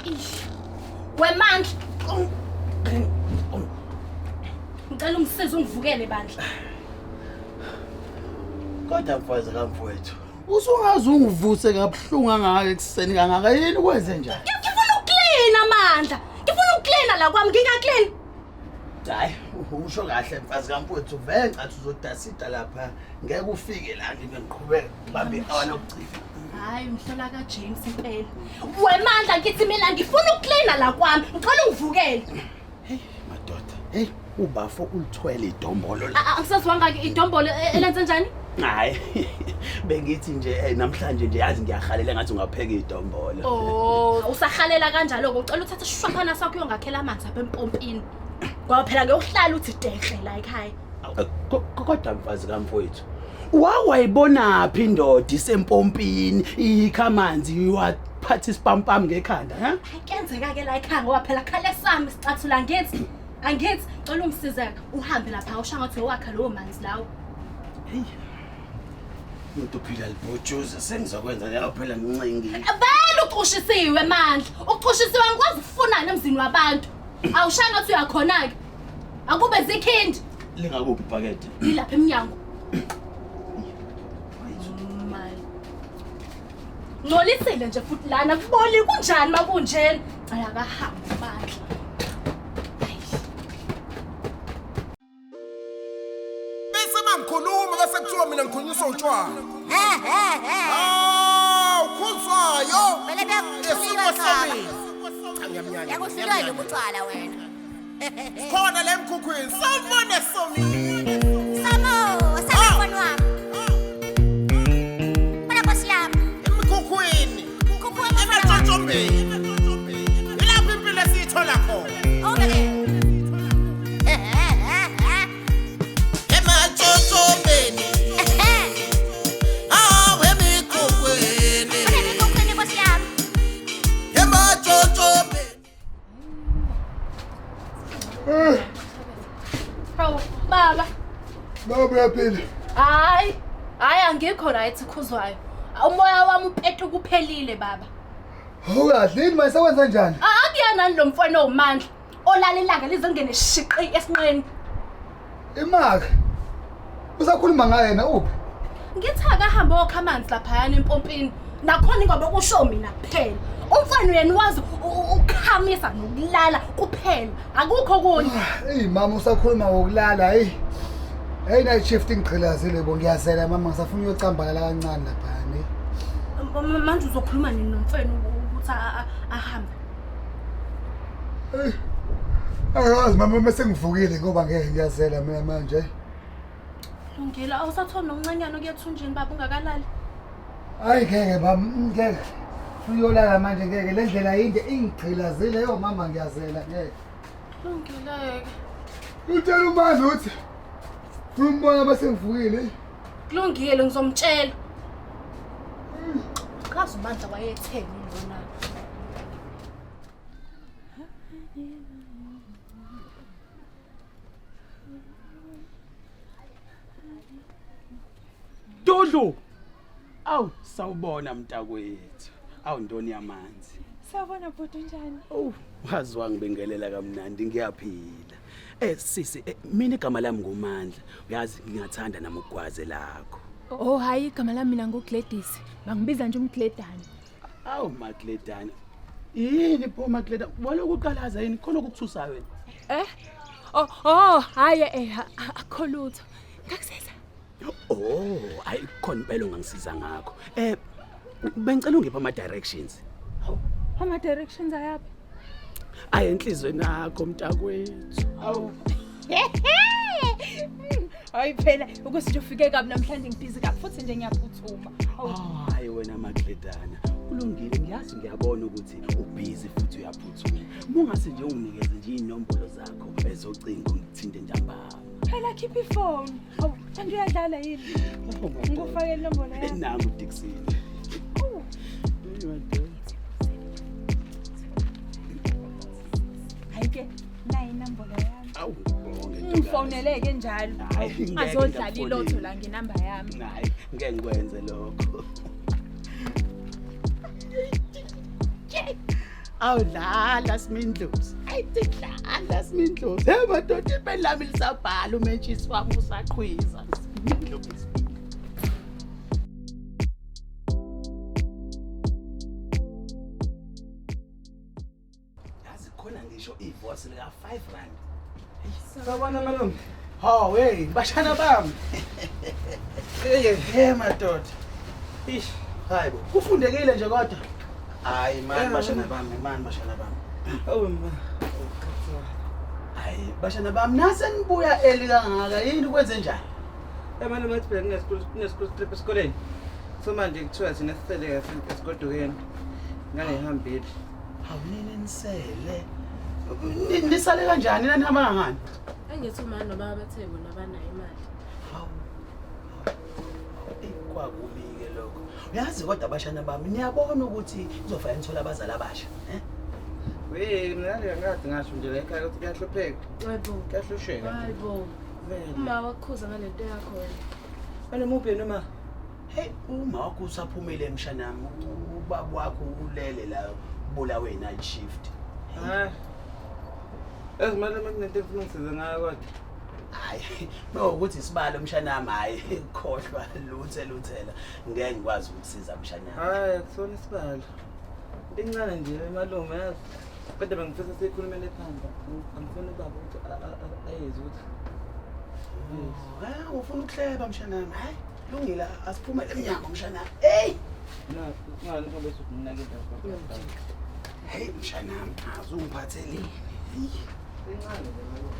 Ish. Wemandla. Ngicela ungisize ungivukele bandla. Kodwa mfazi kamfowethu, usungaze ungivuse kabuhlungu kangaka ekuseni kangaka yini kwenze njani? Ngifuna ukuklina amandla. Ngifuna ukuklina la kwami ngingaklini. Hayi, usho kahle mfazi kamfowethu, vele ngicathi uzodasida lapha. Ngeke ufike la ngibe ngiqhubeka ngibambe i-hour lokugcina. Hayi umhlola ka James impela. Wemandla ngithi mina ngifuna ukuklina la kwami. Ngicela ungivukele. Hey madoda, hey ubafo ulithwele idombolo la. Angisazwanga ke idombolo elenze njani? Hayi. Bengithi nje namhlanje nje yazi ngiyahalela ngathi ungapheka idombolo. Oh, usahalela kanjalo ke ucela uthathe isishwaphana sakho uyongakhela amanzi apha empompini. Ngoba phela ngeke uhlale uthi dehle la ekhaya. Kodwa mfazi kamfowethu, wawayibonaphi indoda isempompini ikha amanzi iwaphatha isipampam ngekhanda, ha? Hayi kuyenzeka ke la ekhaya ngoba phela khale sami isicathula ngithi. Angithi cela ungisize uhambe lapha usho ngathi owakha lowo manzi lawo. Hey. Umuntu uphila libhotshozi sengizokwenza leyo phela ngincengile. Vele ucushisiwe mandla. Ucushisiwe angikwazi ukufunana emzini wabantu. Awushaya ngathi uyakhona ke. Akube zikhindi. Lingakuphi ibhakede? Lilapha emnyango. My. Ngcolisile nje futhi lana kuboli kunjani makunjena? Cha akahambe bandla. Bese mangikhuluma bese kuthiwa mina ngikhulunyiswa utshwala. Hawu khuzwayo. Vele Esiko kuyakuhlulwa samile. Cha ngiyamnyanya. Yakuhlulwa yini ubutshwala wena? Khona la emkhukhwini. Sawubona Somile. Sabo, sabo mfana wami. Bona nkosi yami. Emkhukhwini. Khuphuka mfana wami. Ematshotshombeni. Ilapho impilo esiyithola khona. Ube-ke. Ematshotshombeni. Hawu emikhukhwini. Bona emikhukhwini nkosi yami. Ematshotshombeni. Hawu baba. Baba uyaphila. Hayi, hayi angikho right khuzwayo. Umoya wami upetuka uphelile baba. Awukahle yini manje sekwenze njani? Akuyena lo mfana owumandla olala ilanga lize lingene shiqi esinqeni. Imaka. Usakhuluma ngaye yena uphi? Ngithi akahambe okha amanzi laphayana empompini. Nakhona ingoba kusho mina kuphela. Umfana yena wazi ukukhamisa nokulala kuphela. Akukho okunye. Ey mama usakhuluma ngokulala hey. Hey night shift ingigqilazile bo ngiyazela mama ngisafuna uyocambalala kancane lapha ne. Manje uzokhuluma nini nomfana ukuthi ahambe? Hey. Angazi mama mase ngivukile ngoba ngeke ngiyazela mina manje. Lungile, awusatholi nomncanyana okuya ethunjini baba ungakalali. Hayi ngeke mama ngeke. Uyolala manje ngeke le ndlela yinde ingigqilazile yo mama ngiyazela ngeke. Lungile-ke. Utshela uMandla ukuthi umbona bese ngivukile. Kulungile ngizomtshela. Kazi uMandla wayetheni lona. Dudlu. Awu sawubona mntakwethu. Awu ntoni yamanzi. Sawubona bhuti unjani? Oh, wazi wangibingelela kamnandi ngiyaphila. Sisi, mina igama lami nguMandla. Uyazi ngingathanda nami ukugwaze lakho. Oh hayi igama lami mina nguGladys. Bangibiza nje umgledane. Awu Magledane. Yini pho Magledane? Waloku uqalaza yini? Khona okukuthusayo wena. Eh? Oh oh hayi akho lutho. Ngakusiza. Oh, hayi khona impela ongangisiza ngakho. Bengicela ungiphe ama directions. Hawu, ama directions ayaphi? Ayi enhlizweni yakho mntakwethu. Hawu. Hayi phela ukuthi nje ufike kabi namhlanje ngibhizi kabi futhi nje ngiyaphuthuma. Hawu. Hayi wena Magledana. Kulungile ngiyazi ngiyabona ukuthi ubhizi futhi uyaphuthuma. Mungase nje unginikeze nje inombolo zakho ezocingo ngikuthinte ntambama. Phela khipha ifoni. Hawu, kanti uyadlala yini? Oh, madoda. Ngikufakele inombolo yakho. Nangu Dixon. Oh. Hey, madoda. Hayi ke, nayi inombolo yami. Awu, ngibonge. Ngifoneleke njalo. Hayi, ngeke Azodlala ngiyakufonela. ilotho la ngenamba yami. Hayi, ngeke ngikwenze lokho. Awudlala Simindlozi. Ayithi dlala Simindlozi. Hey madoda ipeni lami lisabhala umentshisi wami usaqhwiza. Simindlozi. Yazi khona ngisho ivoice lika 5 rand. Sawubona malume. Hawu hey bashana bami. Hey, Hey madoda. ish. Hayi bo kufundekile nje kodwa. Hayi mani Eh, bashana bami, mani bashana bami. Awu ma. Hayi bashana bami nase nibuya early kangaka yini kwenze njani? Eh malume athi phela kune school kune school trip esikoleni. So manje kuthiwa thina sisele kahle esigodukeni. Ngane ihambile. Hawu nini nisele? Nisale kanjani nanihamba kangani? Angithi uma nobaba bathe bona banayo imali. Hawu. Eyi, Kwakubi-ke lokho. Uyazi kodwa abashana bami niyabona ukuthi nizofanele nithole abazali abasha, eh? We mina ngale ngikade ngasho nje la ekhaya ukuthi kuyahlupheka. Hayibo. Kuyahlusheka. Hayibo. Vele. Uma wakukhuza ngalento yakho wena. Malume uphi noma? Hey, uma wakho usaphumile mshanami, ubaba wakho ulele la ubulawe night shift. Hayi. Yazi malume kunento engifuna ungisize ngayo kodwa. Hayi, ukuthi isibalo mshanami, hayi khohlwa luthe luthela. Ngeke ngikwazi ukukusiza mshanami. Hayi akusona isibalo. Into encane nje malume yazi. Kodwa bengifisa siyikhulumele phansi. Angifuni ubaba ukuthi ayezwe ukuthi Ah, ufuna ukuhleba mshanami. Hayi, lungile asiphumele emnyango mshanami. Hey, Na, ngani ngoba usukunake indaba. hey mshanami, azungiphatheleni. Incane nje malume.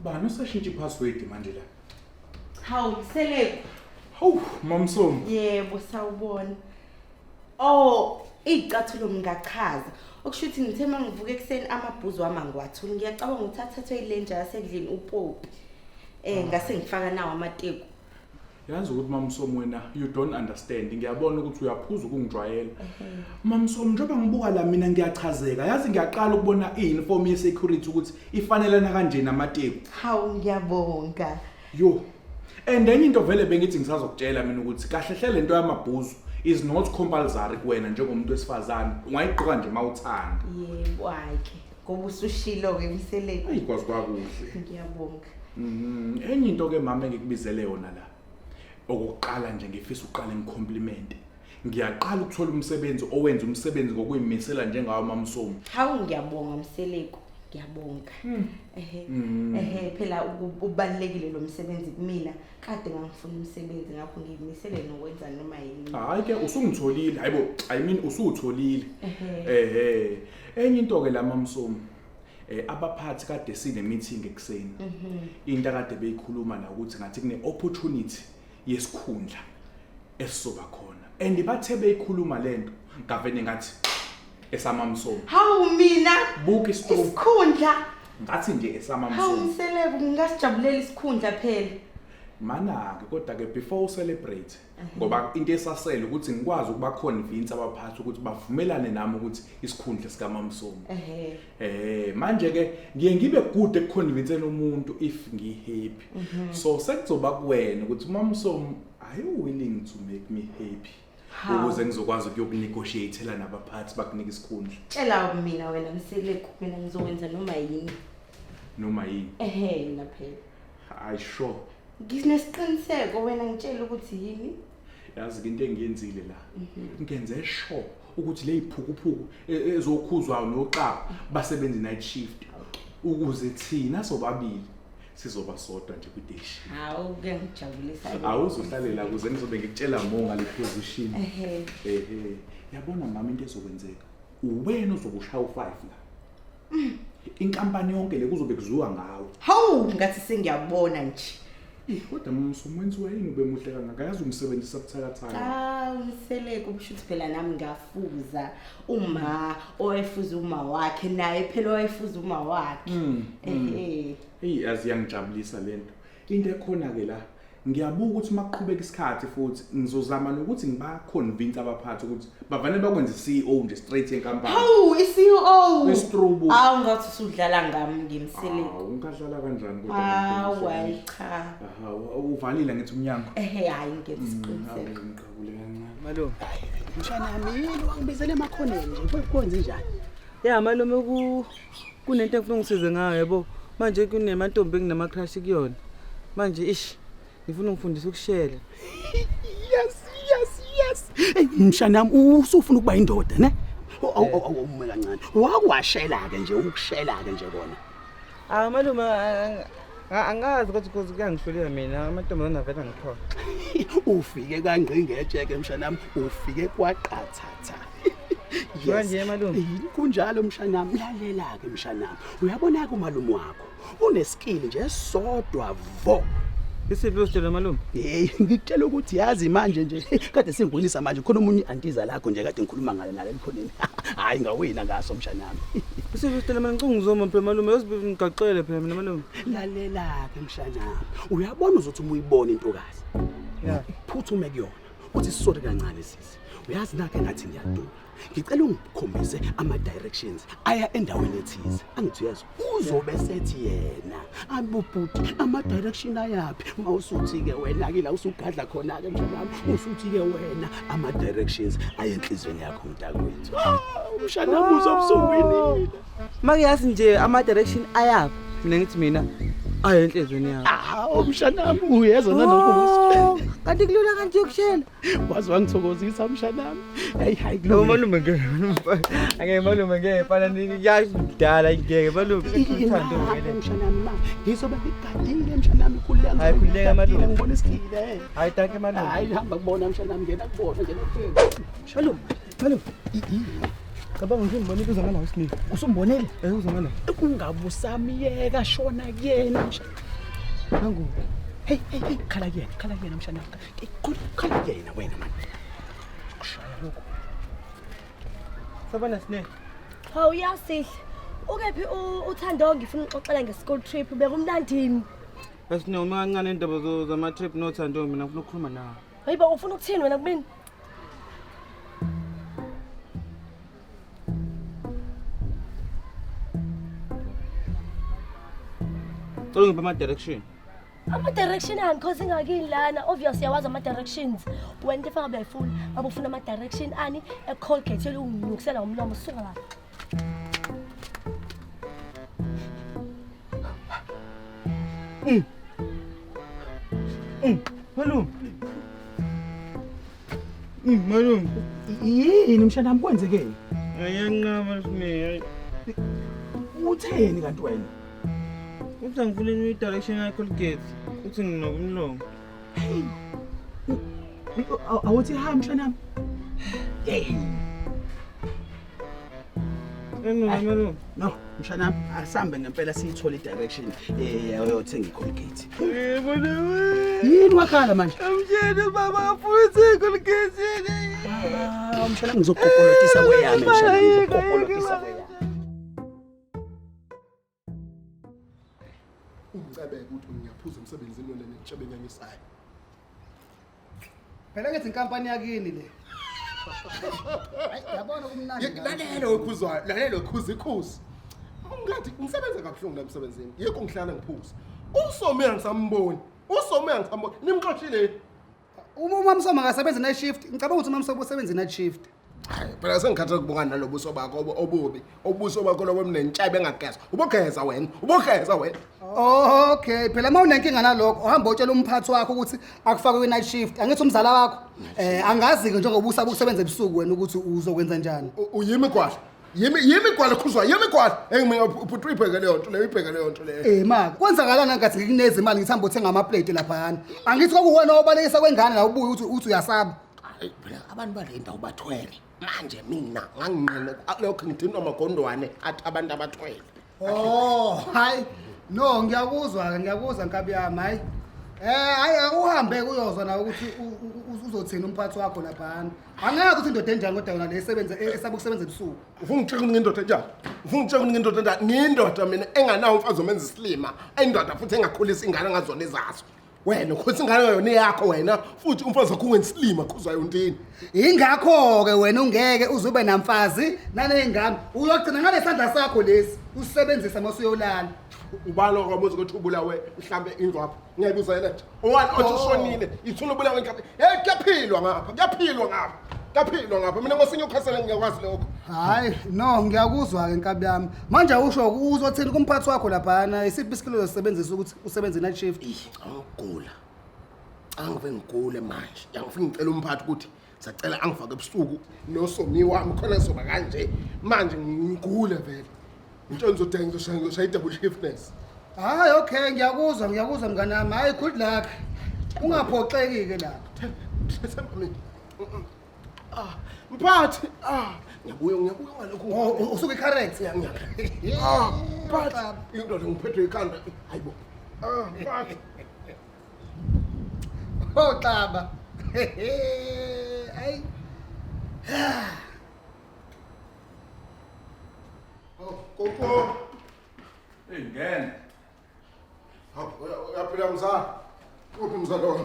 Bani usashintsha ipassword manje la? Hawu Mseleku. Hawu, Mamsomi. Yebo sawubona. Oh, icathulo ngingachaza. Okusho ukuthi ngithe mangivuka ekuseni amabhuzu wami angiwatholi. Ngiyacabanga ukuthi athathwe ilenja yasendlini uPopi. Ngase ngifaka nawo amateku. Yazi ukuthi Mamsomi wena you don't understand. Ngiyabona ukuthi uyaphuza ukungijwayela. Mamsomi njengoba ngibuka la mina ngiyachazeka. Yazi ngiyaqala ukubona i-uniform ye-security ukuthi ifanelana kanje namateku. Hawu ngiyabonga. Yo. And enye into vele bengithi ngisazokutshela mina ukuthi kahle hle lento yamabhuzu is not compulsory kuwena njengomuntu wesifazane. Ungayigqoka nje mawuthanda. Yebo ake. Ngoba usushilo ke Mseleku. Ayi kwazi kwakuhle. Ngiyabonga. Enye into ke mama engikubizele yona la. Okokuqala nje ngifisa uqale ngicompliment. Ngiyaqala ukuthola umsebenzi owenza umsebenzi ngokuyimisela njengawo Mamsomi. Hawu ngiyabonga Mseleku. Ngiyabonga. Ehe. Ehe phela ubalekile lo msebenzi kumina. Kade ngangifuna umsebenzi ngakho ngiyimisele nokwenza noma yini. Hayi ke usungitholile. Hayibo, I mean usutholile. Ehe. Enye into ke la Mamsomi. Abaphathi kade sine meeting ekseni. Into akade beyikhuluma la ukuthi ngathi kune opportunity yesikhundla esizoba khona. And bathe beyikhuluma lento ngavene ngathi esamamsomi. Hawu mina Buka istroke isikhundla. ngathi nje Hawu esamamsomi. Mseleku ngingasijabulela isikhundla phela. Mana ke kodwa ke before u celebrate ngoba into esasele ukuthi ngikwazi ukuba convince abaphathi ukuthi bavumelane nami ukuthi isikhundla sika Mamsomi. Ehe. Manje ke ngiye ngibe good ekuconvinceni umuntu if ngi happy. So sekuzoba kuwena ukuthi Mamsomi are you willing to make me happy? Hawu. Ukuze ngizokwazi ukuyokunegotiatela nabaphathi bakunike isikhundla Tshela mina wena Mseleku mina ngizokwenza noma yini. noma yini. Ehe na phela. I sure. Nginesiqiniseko wena ngitshela ukuthi yini. Yazi ke into engiyenzile la. Ngenze sure ukuthi le iphukuphuku ezokhuzwayo noxaba basebenza night shift ukuze thina sobabili sizoba sodwa nje kwi-day shift. Hawu kuyangijabulisa. Awuzohlale la ukuze ngizobe ngikutshela more ngale position. Ehe. Ehe. Yabona mama into ezokwenzeka. Uwena ozobe ushaya u5 la. Inkampani yonke le kuzobe kuziwa ngawe. Hawu ngathi sengiyabona nje. Eh kodwa mama wenziwa yini ube muhle kangaka? Yazi ungisebenzisa buthakathaka. Cha Mseleku kusho ukuthi phela nami ngafuza uma owayefuza uma wakhe naye phela owayefuza uma wakhe. Ehe. Hey yazi iyangijabulisa lento. Into ekhona ke la ngiyabuka ukuthi makuqhubeka isikhathi futhi ngizozama nokuthi ngiba convince abaphathi ukuthi bavane bakwenze CEO nje straight yenkampani. Hawu i-CEO. Istrubu. Hawu ngathi usudlala ngami ngeMseleku. Hawu ungadlala kanjani kodwa? Hawu hayi cha. Aha, uvalile ngithi umnyango. Ehe hayi ngenza isiqiniseko. Ngiqabule kancane. Malume. Mshanami, yini wangibizela emakhoneni nje? Kwenze njani? Ya malume ku kunento engifuna ungisize ngayo yabo. Manje kunemantombi enginama crush kuyona. Manje ish ngifuna ungifundise ukushela. Yes, yes, yes. Hey, mshanami, usufuna ukuba indoda, ne? Awu awu awu ume kancane. Wakwashela ke nje ukushela ke nje kona. Ah malume angazi ukuthi kuze kuyangihluleka mina amantombazane avele angiphoxe. Ufike kangqingetsheke mshanami, ufike kwaqathatha. Kanje malume. Kunjalo mshanami, lalela ke mshanami. Uyabona ke umalume wakho uneskill nje esodwa vo. Isiphi usitshela malume? Hey, ngikutshela ukuthi yazi manje nje kade singwinisa manje khona omunye antiza lakho nje kade ngikhuluma ngale nale likhoneni. Hayi ngawina ngaso mshanami. Isiphi usitshela malume ngicela ngizoma phela malume yozingixoxele phela mina malume. Lalela ke mshanami. Uyabona uzothi uma uyibona intokazi. Yeah. Phuthume kuyona. Uthi sorry kancane sisi. Uyazi nakhe ngathi ngiyaduka. Ngicela ungikhombise ama directions aya endaweni ethize. Angithi uyezwa. Uzobe sethi yena abubhuti ama direction ayapi. Mawusuthi ke wena ke la usugadla khona ke mshanami. Usuthi ke wena ama directions aye enhlizweni yakho mntakwethu. Ah, umshanami uzobusuwinile. Make yazi nje ama direction ayaphi. Mina ngithi mina aye enhlizweni yakho. Ah, umshanami uyezwa nalokho. Kanti kulula kanje ukushela. Wazi wangithokozisa mshanami. Hey hayi No malume ngeke. Angeke malume ngeke mfana ngiyadala ngeke malume. Uthando vele. Mshanami ma, ngizobe ngigadile mshanami khululeka. Hayi, khululeka malume. Ngibona isikile. Hayi danke malume. Hayi hamba kubona mshanami ngena kubona ngena kubona. Malume, malume. Cabanga nje ngibonile uza ngala uSinike. Usumbonile? Eh uza ngala. Ungabusamiyeka shona kuyena mshanami. Nangu. Hey hey hey khala kuyena mshanami. Khala kuyena wena man. Kushaya lokho. Sabona Sine. Hawu yasihle. Ukephi uThando ngifuna ukuxoxela nge-school trip bekumnandini. Sine uma kancane indaba zama trip noThando mina ngifuna ukukhuluma nawe. Hayibo ufuna ukuthini wena kumina? Cela ungiphe ama direction. Ama direction ani cause ingakini lana obvious yawazi ama directions. Wena into efaka uyayifuna. Ngabe ufuna ama direction ani e Colgate elunginukusela ngomlomo suka la. Malume. Malume. Yini mshanami kwenzekeni? Ayanqaba Sine. Utheni kanti wena? Uthi angifuna i direction yakho Colgate. Uthi nginokumlomo. Awuthi ha mshanami. Hey. Malume. No, mshanami, asambe ngempela siyithole i-direction uyothenga i-Colgate. Yini wakhala manje? Amtshela baba afuna i-Colgate. Ah, mshanami ngizokuqoqolotisa kweyami mshanami, ngizokuqoqolotisa kweyami. Ungicebeke ukuthi ngiyaphuza emsebenzini wena nentshebe enyanyisayo. Phela ngithi inkampani yakini le. Hayi yabona kumnandi. Lalela okhuzwayo, lalela okhuza ikhuzi. Ungathi ngisebenza kabuhlungu la emsebenzini. Yikho ngihlala ngiphuza. Usome angisamboni. Usome angisamboni. Nimxoshile. Uma uMamsoma akasebenzi night shift, ngicabanga ukuthi uMamsoma usebenza night shift. Hayi, phela sengikhathele ukubukana nalobuso bakho obubi. Ubuso bakho lobo bunentshebe engagezwa. Ubogeza wena, ubogeza wena. Okay, phela uma unenkinga nalokho, uhamba utshela umphathi wakho ukuthi akufake kwi night shift. Angithi umzala wakho. Angazi ke njengoba usaba ukusebenza ebusuku wena ukuthi uzokwenza njani. Uyimi gwala. Yimi gwala khuzwa, yimi gwala. Hey mina ubhuti uyibheke leyo nto leyo, uyibheke leyo nto leyo. Ma, kwenzakalani ngathi ngikuneze imali ngithamba uthenga ama plate laphayana. Angithi kwakuwena obalekisa kwengane la ubuye uthi uyasaba. Hayi, phela abantu bale ndawo bathwele. Manje mina nganginqene lokho ngidinwa amagondwane athi abantu abathwele. Oh, hayi. No, ngiyakuzwa ke, ngiyakuzwa nkabi yami, hayi. Hayi akuhambe kuyozwa nawe ukuthi uzothini umphathi wakho laphana. Angeke ukuthi indoda enjani kodwa yona le esebenza esaba ukusebenza ebusuku. Ufuna ungitshela ukuthi ngindoda enjani? Ufuna ungitshela ukuthi ngindoda enjani? Ngiyindoda mina enganawo umfazi omenza isilima, indoda futhi engakhulisa ingane ngazona ezazo. Wena ukhulisa ingane yona yakho wena futhi umfazi wakho ungensilima khuzwayo untini. Ingakho ke wena ungeke uzube namfazi nanezingane. Uyogcina ngalesandla sakho lesi usebenzisa masuyolala. Ubani okwamuza ukuthi ubulawe mhlambe ingcwapha? Ngiyayibuzela nje. Owani othi ushonile, ithuna ubulawe ingcwapha. Hey kuyaphilwa ngapha, kuyaphilwa ngapha. Kaphilwa ngapha mina ngoseNewcastle ngiyakwazi lokho. Hayi, no, ngiyakuzwa ke nkabi yami. Manje awusho uzothini kumphathi wakho laphana, isiphi isikilo ozosebenzisa ukuthi usebenze night shift? Angigula. Angive ngigule manje. Ngifuna ngicela umphathi ukuthi sacela angifake ebusuku nosomi wami khona soba kanje. Manje ngigule vele. Into ngizodinga ngizoshaya ngizoshaya i-double shiftness. Hayi, okay, ngiyakuzwa, ngiyakuzwa mngani wami. Hayi, good luck. Ungaphoxeki ke lapho. Themba mina. Ah, mphathi, ah, ngiyabuya ngiyabuya ngalokhu. Oh, usuke i-character. Ngiya. Ah, mphathi, indoda ngiphethwe ikhanda. Hayibo. Ah, mphathi. Oh, Xaba. Hayi. Oh, Koko. Hey ngena. Hawu, uyaphila mzala. Uphi mzala wami?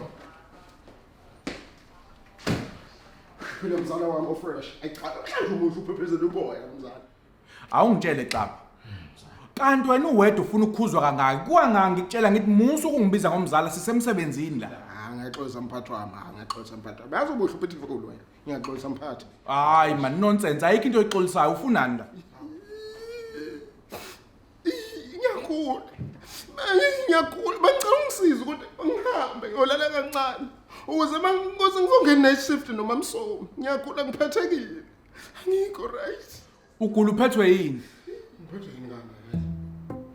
Phila mzala wami ofresh. Ayi cha, mhlawumbe umuntu uphephezela uboya mzala. Awungitshele Xaba. Kanti wena uwedwa ufuna ukukhuzwa kangaka. Kuwanganga ngikutshela ngithi musu ukungibiza ngomzala sisemsebenzini la. Ah, ngiyaxolisa mphathi wami. Ah, ngiyaxolisa mphathi wami. Yazi ubuhle uphethe ivukulu wena. Ngiyaxolisa mphathi. Hayi man nonsense ayikho into oyixolisayo ufunani la? Ngiyakhula. Ngiyakhula. Bangicela ungisize ukuthi ngihambe ngiyolala kancane. Ukuze mangize ngizongena night shift noma msomi. Ngiyakhula ngiphathekile. Angikho right. Ugula uphethwe yini? Ngiphethwe yini kambe vele?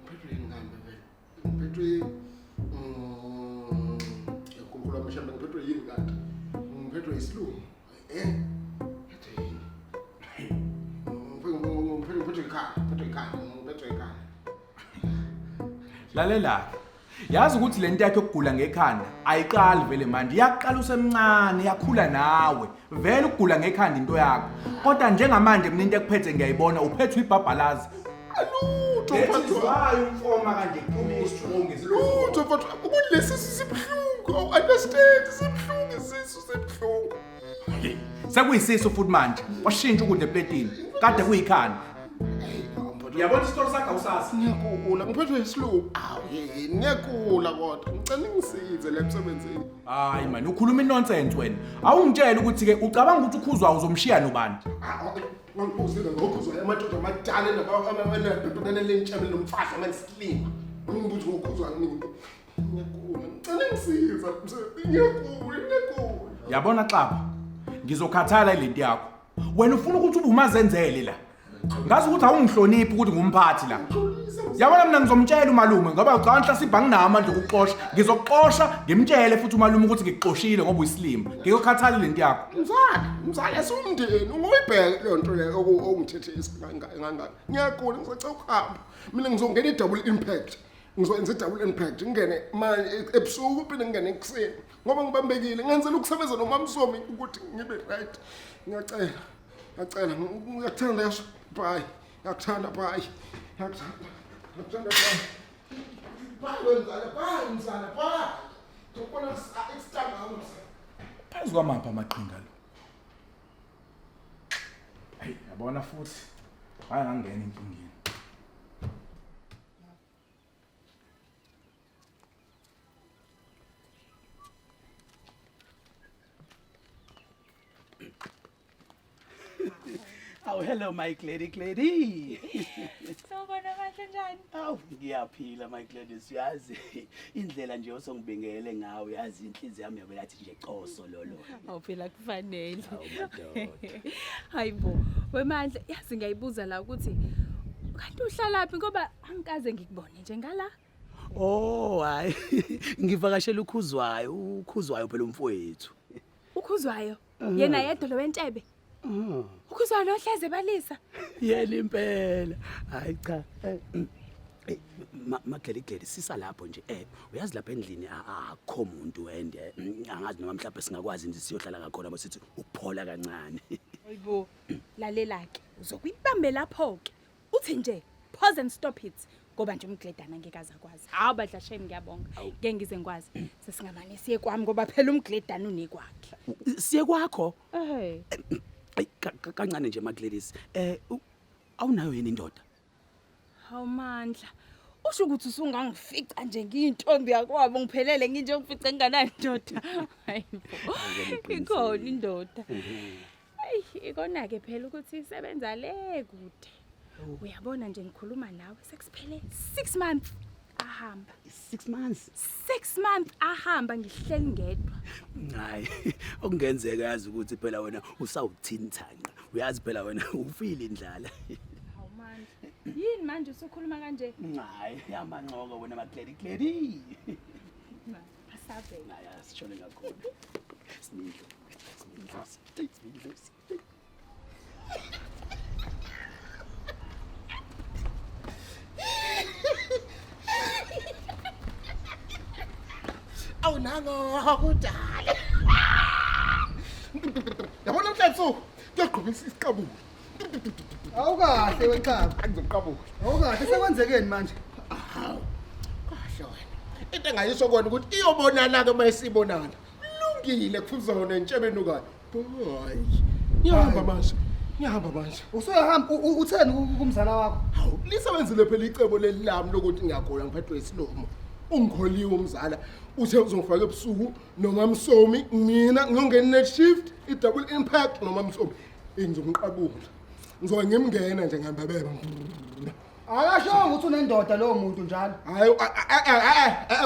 Ngiphethwe yini kambe vele? Ngiphethwe uNkulunkulu wami shamba ngiphethwe yini kanti? Ngiphethwe isilungu. Eh? Ngiphethwe yini? Ngiphethwe ikhanda, ngiphethwe ikhanda, ngiphethwe ikhanda. Lalela. Yazi ukuthi lento yakhe yokugula ngekhanda ayiqali vele manje iyaqala usemncane yakhula nawe vele ukugula ngekhanda into yakho kodwa njengamanje mina into ekuphethe ngiyayibona uphethwe ibhabhalazi Alutho That mphathi is wami. why umfoma kanje kuphume isitrong Lutho mfowethu, ukuthi lesi sisu sibuhlungu. Awu understand, sibuhlungu isisu sibuhlungu. Sekuyisisu futhi manje washintsha ukudla epletini kade kuyikhanda. Uyabona isitori sakho awusazi. Ngiyagula, ngiphethwe isilungu. Awu yini, ngiyagula kodwa. Ngicela ngisize la emsebenzini. Hayi man ukhuluma inonsense wena. Awungitshele ukuthi ke ucabanga ukuthi ukhuzwa uzomshiya nobani? Ngangibuzile ngokhuzwa amadoda amadala nababhebhekene lentshebe nomfazi amansilima. Ngibuza ngokhuzwa nini? Ngiyagula, ngicela ngisize. Ngiyagula, ngiyagula. Yabona Xaba, ngizokhathala ilento yakho. Wena ufuna ukuthi ube umazenzele la. Ngazi ukuthi awungihloniphi ukuthi ngumphathi la. Yabona mina ngizomtshela umalume ngoba ucabanga mhla anginawo amandla okuxosha. Ngizokuxosha ngimtshele futhi umalume ukuthi ngikuxoshile ngoba uyisilima. Ngiyokhathala lento yakho. Mzala, mzala siwumndeni, unguyibheke leyo nto leyo ongithethisa kangaka. Ngiyagula ngisacela ukuhamba. Mina ngizongena i-double impact. Ngizoyenza i-double impact ngingene manje ebusuku phinde ngingene ekuseni ngoba ngibambekile ngenzela ukusebenza nomamsomi ukuthi ngibe right. Ngiyacela. Ngiyacela ngiyakuthanda yasho. Bye. Ngiyakuthanda bye. Ngiyakuthanda. Ngiyakuthanda bye. Bye mzala, bye mzala, bye. Ngikubona kusitanga mzala. Phezu kwamapha amaqhinga lo. Hey, yabona futhi. Hayi ngangena enkingeni. Oh hello my Glady Glady. Sawubona kahle njani? Awu ngiyaphila my Gladys uyazi indlela nje osongibingele ngawe yazi inhliziyo yami yabe yathi nje coso lolo. Awu phela kufanele. Madoda. Hayibo, wemandla yazi ngiyayibuza la ukuthi kanti uhlalaphi ngoba angikaze ngikubone nje ngala. Oh hayi ngivakashela ukhuzwayo ukhuzwayo phela umfowethu. Ukhuzwayo yena yedwa lo wentshebe. Ukhuzwayo lo hleze balisa. Yena impela. Hayi cha. Mageli Glady sisa lapho nje uyazi lapha endlini akho muntu and angazi noma mhlawumbe singakwazi nje siyohlala ngakhona bese sithi ukuphola kancane. Hayibo, lalela ke uzokuyibambe lapho ke. Uthi nje pause and stop it ngoba nje umgledana ngeke azakwazi. Hawu badla shame ngiyabonga. Ngeke ngize ngikwazi. Sesingamane siye kwami ngoba phela umgledana unekwakhe. Siye kwakho? Eh. Ayi kancane nje Magladys. Awunayo yini indoda? Hawu Mandla. Usho ukuthi usungangifica nje ngiyintombi yakwabo ngiphelele nginje ngifice nginganandoda. Hayibo. Ikhona indoda. Eyi, ikona-ke phela ukuthi isebenza le kude. Uyabona nje ngikhuluma nawe sekusiphele 6 months ahamba. 6 months? 6 months ahamba ngihleli ngedwa. Hayi, okungenzeka yazi ukuthi phela wena usawuthinthanqa. Uyazi phela wena ufile indlala. Hawu manje. Yini manje usukhuluma kanje? Hayi, yamanqoko wena makledi kledi. Asavele. Hayi, asishone ngakhona. Simindlo. Simindlo. Simindlo. Awu nango kudala. Yabona namhlanje suku kuyagqoka isiqabulo. Awukahle wexaba. Angizoqabuka. Awukahle sekwenzekeni manje? Hawu. Kahle wena. Into engayisho kona ukuthi iyobonana ke mayisibonana. Lungile kufuza wona entshebeni kayo. Boy. Ngiyahamba manje. Ngiyahamba manje. Usuyahamba utheni kumzala wakho? Hawu, lisebenzile phela icebo leli lami lokuthi ngiyagula ngiphethwe isilomo. Ungikholiwe umzala uthe uzongifaka ebusuku noma msomi mina ngiyongena night shift i-double impact noma msomi ngizomqabula. Ngizobe ngimngena nje ngihambebeba. Akashongo ukuthi unendoda lowo muntu njalo. Hayi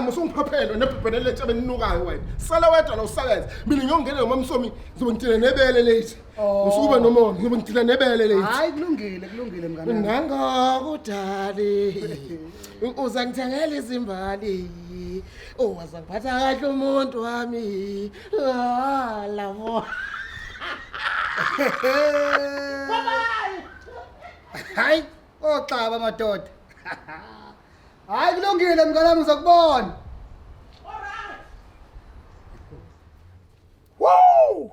musungiphaphele nebhebhene letshebe ninukayo wena. Sala wedwa la usebenze. Mina ngiyongena noma msomi ngizobe ngidila nebele lethi. Ngisukuba nomona ngizobe ngidila nebele lethi. Hayi kulungile kulungile mngane. wami. Nangokudali uza ngithengela izimbali. Oh wazangiphatha kahle umuntu wami. Ah labo. Hayi, oxaba madoda. Hayi kulungile mngane wami ngizokubona. Woo!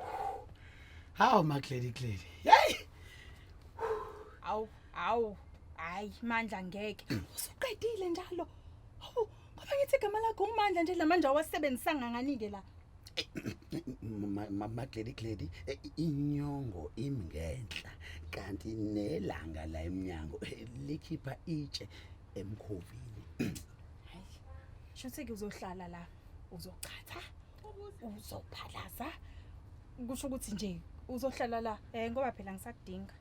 Hawu makledi kledi. Hey! Awu, awu. Hayi, mandla ngeke. Usuqedile njalo. Hawu, ngoba ngithi igama lakho umandla nje lamanje awasebenzisanga ngani-ke la. Makledi kledi inyongo imngenhla kanti nelanga la eminyango likhipha itshe emkhovini. Hayi. Shuthi ke uzohlala la. Uzochatha. Uzophalaza. Kusho ukuthi nje uzohlala la ngoba phela ngisakudinga.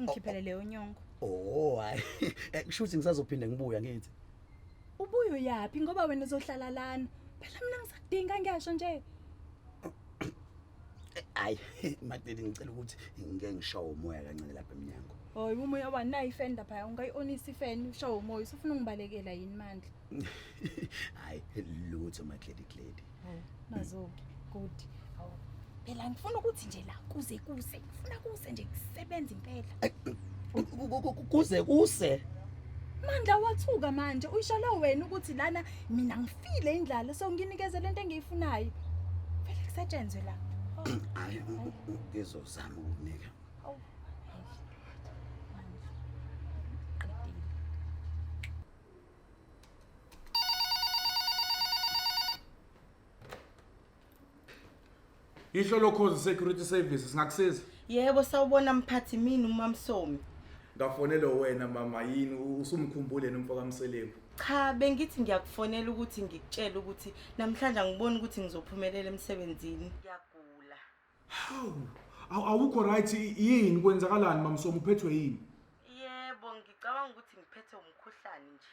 Ngikhiphele leyo nyongo. Oh hayi. Kusho ukuthi ngisazophinda ngibuya ngithi. Ubuyo yapi ngoba wena uzohlala lana. Phela mina ngisakudinga ngiyasho nje. Hayi makledi ngicela ukuthi ngike ngishawe umoya kancane lapha eminyango. Hayi umoya wanayi ifeni lapha ungayionisa ifeni ushawe umoya usufuna ungibalekela yini mandla. Hayi lutho makledi kledi. Hawu nazo-ke good. Hawu phela ngifuna ukuthi nje la kuze kuse ngifuna kuse nje kusebenza impela. Kuze kuse. Mandla wathuka manje uyisholo wena ukuthi lana mina ngifile indlala so nginikeze lento engiyifunayo. Vele kusetshenzwe la. Hayi ngizozama ukukunika. Hawu. Ihlo lokhozi security service singakusiza. Yebo sawubona mphathi mina uMamsomi. Ngafonela wena mama yini usumkhumbule nomfo kaMseleku. Cha bengithi ngiyakufonela ukuthi ngikutshele ukuthi namhlanje angiboni ukuthi ngizophumelela emsebenzini. Ngiyagula. Hawu, awukho right yini kwenzakalani mamsomi uphethwe yini? Yebo ngicabanga ukuthi ngiphethe umkhuhlane nje.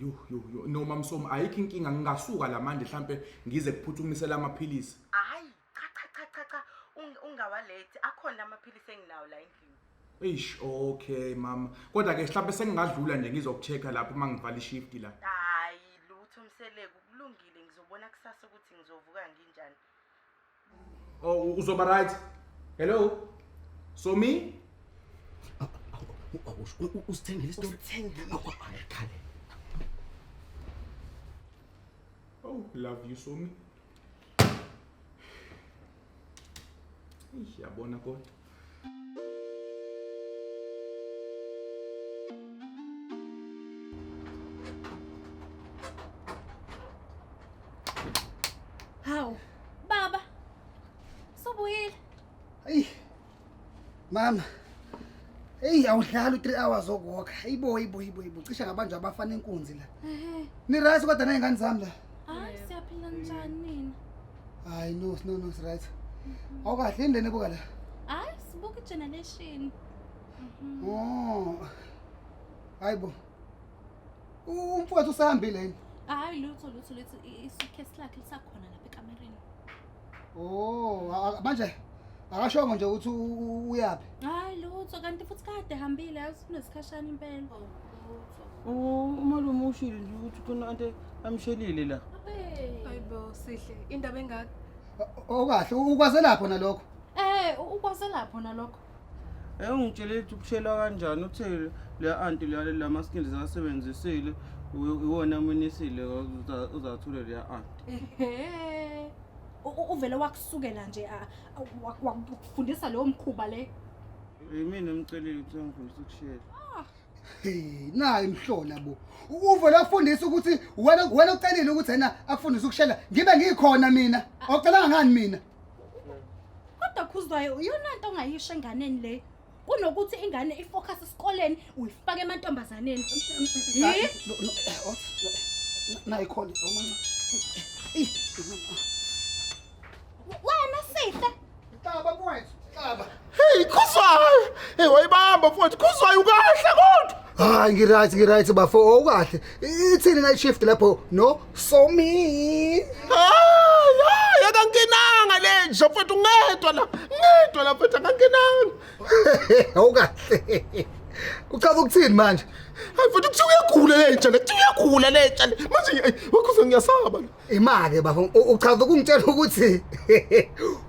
Yo yo yo no mamsomi ayikho inkinga ngingasuka la manje mhlambe ngize kuphuthumisela amaphilisi. Hayi cha cha cha cha cha ungawalethi akhona amaphilisi enginawo la endlini. Eish okay mama. Kodwa ke mhlambe sengingadlula nje ngizokuchecka lapho mangivala ishift la. Hayi lutho Mseleku kulungile ngizobona kusasa ukuthi ngizovuka nginjani. Oh uzoba right. Hello. Somi? Usithengile isitolo? Usithengile. Khale. Oh love you Somi. Eish yabona kodwa. Hawu, baba. Sobuyile. Hey. Mama. Hey awudlali u3 hours okuwalk. Hayibo hayibo hayibo hayibo cishe ngabanjwa abafana inkunzi la. Ehhe. Ni right kodwa nezingane zami la. Hayi siyaphila njani nina? Hayi no no no right. Awukahle yini lena ebuka la? Sibuka igeneration. Oh. Hayibo. Umfowethu usahambile yini? Hayi lutho lutho lutho isuitcase lakhe lisakhona lapha ekamereni. Oh, manje akashongo nje ukuthi uyaphi. Hayi lutho kanti futhi kade hambile yazi unesikhashana impela. Umalume ushilo nje ukuthi khona ante amshelile la. Hayibo Sihle, indaba engaka. Okahle, ukwaze lapho nalokho. Ukwaze lapho nalokho. Ungitshele ukuthi ukushelwa kanjani uthe le anti le la skills asebenzisile iwona amunisile uzathule le anti. Uvele wakusukela nje wakufundisa leyo mkhuba le. Yimina emcelile ukuthi angifundise ukushela. Hey, nayi imhlola bo. Uvele wakufundisa ukuthi wena ucelile ukuthi yena akufundise ukushela. Ngibe ngikhona mina. Awucelanga ngani mina? Kodwa Khuzwayo iyona nto ongayisho enganeni le. Kunokuthi ingane ifocus esikoleni uyifake emantombazaneni. Nayi khona. Wena Sihle. Xaba mfowethu, xaba. Hey Khuzwayo. Hey wayibamba mfowethu Khuzwayo ukahle kodwa. Hayi ngiright bafo awukahle. Ithini night shift lapho no somi. Hayi akangenanga le nje mfowethu ngedwa la. Ngedwa la mfowethu akangenanga. Awukahle. Uchaza ukuthini manje? Hayi mfowethu kuthiwa uyagula le nje, kuthiwa uyagula le nje. Manje wakhuza ngiyasaba. Imake bafo uchaza ukungitshela ukuthi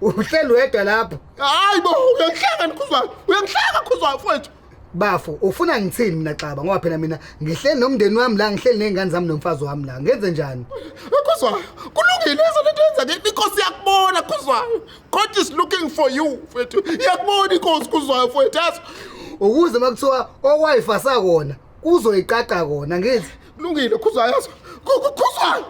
uhleli wedwa lapho. Hayi bo uyangihleka Khuzwayo. Uyangihleka Khuzwayo mfowethu. Bafo ufuna ngithini mina xaba ngoba phela mina ngihleli nomndeni wami la ngihleli nezingane zami nomfazi wami la ngenze njani? Khuzwayo kulungile lezo lento yenzake inkosi yakubona Khuzwayo. God is looking for you mfowethu. Iyakubona inkosi Khuzwayo mfowethu yazi. Ukuze makuthiwa owayifa sakona kuzoyiqaqa kona ngithi. Kulungile Khuzwayo yazi. Khuzwayo. Khuzwayo.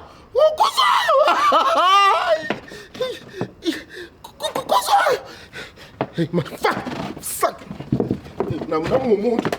Khuzwayo. Hey man fuck. Fuck. Nami ngumuntu.